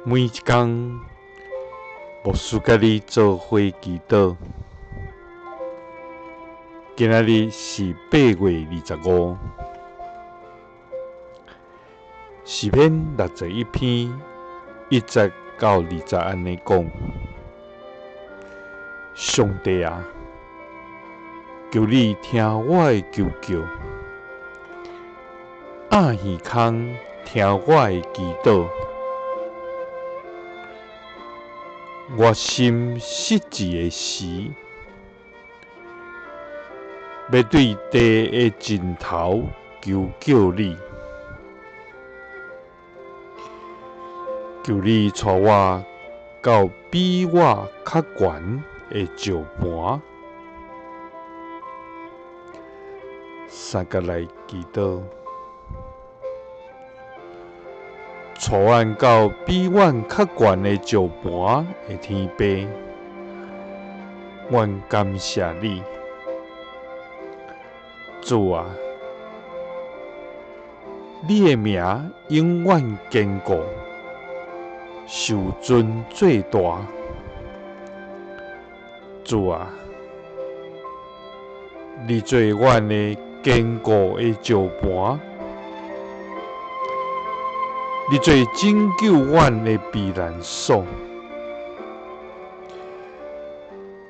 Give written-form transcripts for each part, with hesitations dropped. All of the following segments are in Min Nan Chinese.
每一工，牧師佮你做伙祈禱。今仔日是8月25，詩篇61篇1節到2節按呢講：上帝啊，求你聽我的求叫，掩耳孔聽我的祈禱。我心失志的時，欲對地的盡頭求叫你，求你帶我到比我較懸的石盤，相佮來祈禱。帶阮到比阮較懸的石盤的天父，阮感謝你，主啊，你的名永遠堅固，受尊做大。主啊，你做阮的堅固的石盤。你做拯救阮的避難所，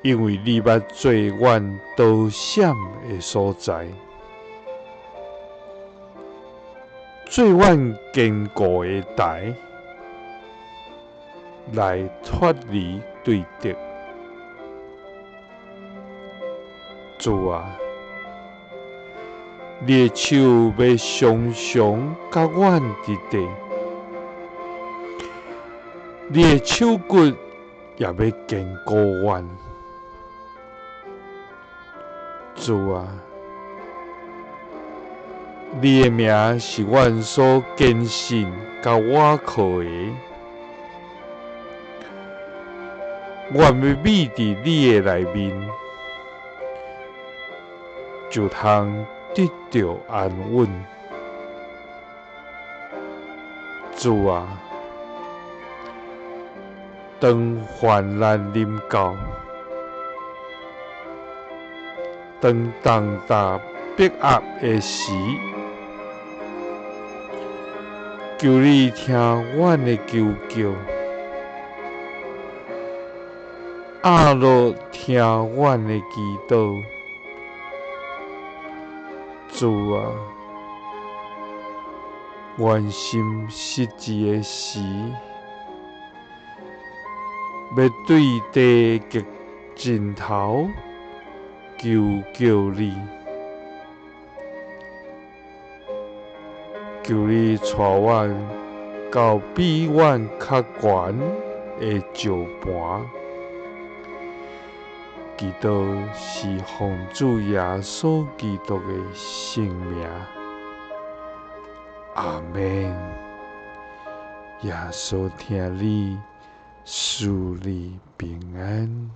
因為你捌做阮逃閃的所在，做阮堅固的台，來脫離對敵。主啊，你的手欲常常佮阮佇底。你的手骨也欲堅固阮，主啊，你的名是阮所堅信佮倚靠的，阮欲覕佇你的內面，就通得著安穩，主啊。當患難臨到，當重擔迫壓的時，求你聽阮的求叫，掩耳聽阮的祈禱，主啊，阮心失志的時，欲對地極盡頭求叫你，求你帶阮到比阮較懸的石盤。祈禱是奉主耶穌基督的聖名，阿們。耶穌疼你。賜你平安。